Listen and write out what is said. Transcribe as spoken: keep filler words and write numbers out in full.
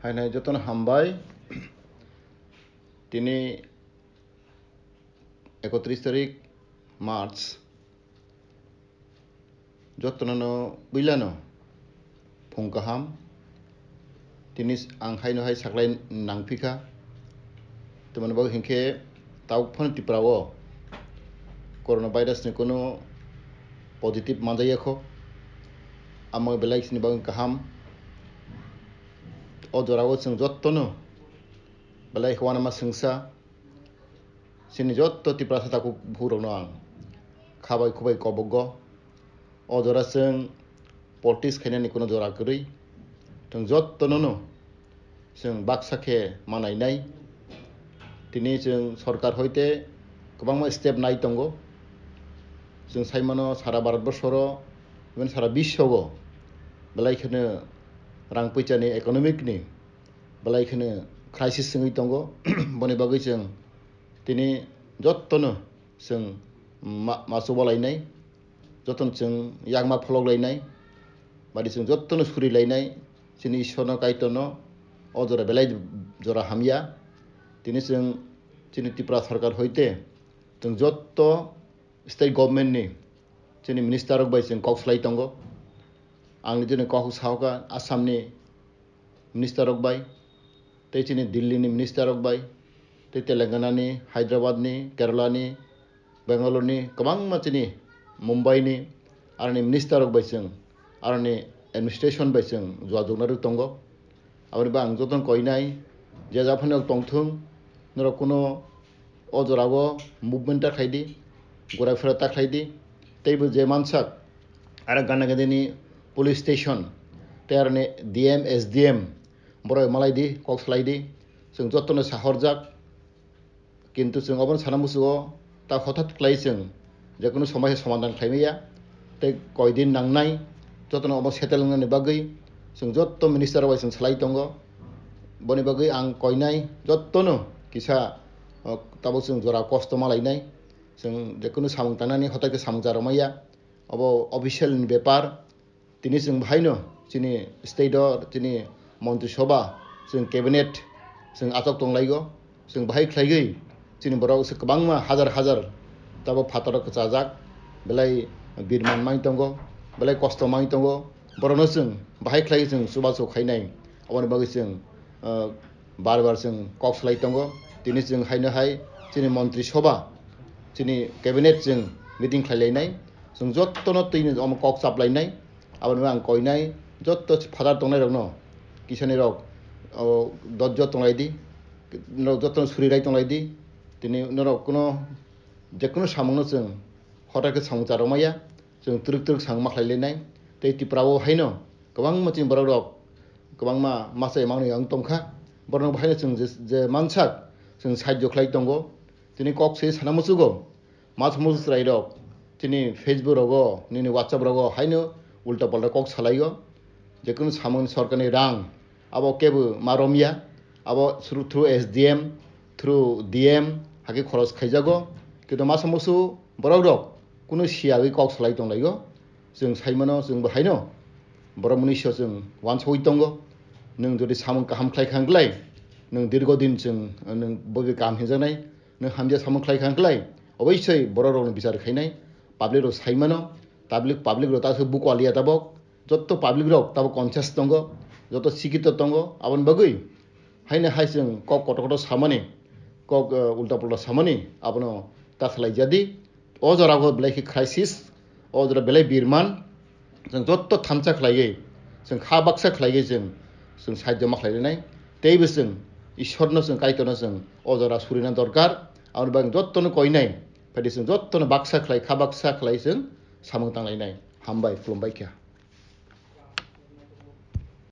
Hai nai jotono hambai. Tini ekotris tarik March. Jotono no builano phung kaham. Tini ang haino hai saklai nangphikha. Tamoni bagwi hinkhe tabuk phano Tripura o corona virus ni kunu positive manjakya kho. Amo belai sini bagwi kaham. O jora o chwng jotono belai uanama swngsa. Chini jotto Tiprasa takhuk bukhuk rokno ang khabai khubai kobogo. O jora chwng politics khainani kuno jora kwrwi. Chwng jottono no chwng baksa khe manainai. Tini chwng sorkar hoite kwbangma step nai tongo. Chwng saimano sara Bharat borsoro, even sara biswogo belai kheno rang puisani, economic ni belai kheno crisis wngwi tongo. Boni bagwi chwng tini jottono chwng ma-, ma chubalainai, jotono chwng yakma pholoklainai, badi chwng jottono surilainai, chini Ishorno Kaitorno o jora belai jora hamya. Tini chwng chini Tripura sorkar hoite chwng jotto state government ni chini minister rok bai chwng kok salai tongo. Ang nini kok sahoka Assam ni minister rok bai, tei chini Delhi ni minister rok bai, tei Telangana ni, Hyderabad ni, Kerala ni, Bangalore ni, kwbangma chini Mumbai ni, aroni minister rok bai chwng, aroni administration bai chwng jua jokna rwk tongo. Aboni bo ang jotono koinai, je japhano tongthung, norok kuno o jorao movement ta khlai di, gura fera ta khlai di, tei bo je mansak, aro gana gadini police station, tei aroni D M, S D M, borok malai di, kok salai di, chwng jotono sahorjak, kintu chwng obono sana muchugo, ta hothat khlai chwng je kunu somosya somadhan khlai maya, tei koi din nangnai, jotono obo settle wngnani bagwi chwng jotto minister bai chwng salai tongo. Boni bagwi ang koinai jottono kisa, o, tabuk chwng jora kosto malainai, chwng je kunu samung tangnani hotai khe samung charwmaya, obo official ni bepar. Tini chwng bahaino chini state o chini Montri Sobha, chwng cabinet chwng achok tonglaio, chwng bahai khlaiwi chini borok se kwbangma hajar hajar tabuk phataro kwchajak, belai birman mang tongo, belai kosto mang tongo, borokno chwng bahai khlaiwi chwng chubachu khainai. Aboni bagwi chwng, ah, bar bar chwng kok salai tongo. Tini chwng haino hai chini Montri Sobha, chini cabinet chwng meeting khlai lainai, chwng jottono twini omo kok chap lainai. Aboni ang koinai jotto phataro tongnai rokno, kisani rok, o, dojjo tonglai di, norok jottono surirai tonglai di. Tini norok kuno, je kuno samungno chwng hotai khe samung charwmaya, chwng twrwk twrwk samung ma khlai lainai. Tei Tripura o haino kwbangma chini borok rok kwbangma masa manwi ang tongkha. Borok rok haino chwng je, je mansak chwng sahajyo khlai tongo. Tini kok se sana muchugo. Mas musu chwrai rok, chini Facebook rogo, nini WhatsApp rogo, haino ulta palta kok salaio. Je kunu samung sorkarni rang, abo kebo ma romya, abo through, through S D M, through D M, hake khoros khaijago. Kintu masa musu borok rok, kunu siyagwi kok salai tonglaio. Chwng saimano, chwng bo haino, borok mwnwi sio chwng wansugwi tongo. Nwng jodi samung kaham khlai kha hwnkhlai, nwng dirgo din chwng, nwng bogi kaham hinjaknai, nwng hamya samung khlai kha hwnkhlai, oboisoi borok rokno bichar khainai, public rok saimano, public, public rok ta se buko aliya tabok, jotto public rok tabok conscious tongo, jotto sikito tongo, aboni bagwi haino hai chwng kok kotor kotor samani, kok, eh, ulta pulta samani, abono ta khlai jadi. O jora o belai khe crisis, o jora belai birman, chwng jotto thansa khlaiwi, chwng kha baksa khlaiwi chwng, chwng sahajyo ma khlai rwnai. Teibo chwng Ishorno chwng Kaitorno chwng o jora surina dorkar. Aboni bagwi jottono koinai, phaidi chwng jottono baksa khlai, kha baksa khlai chwng samung tanglainai. Hambai, khulumbai kha.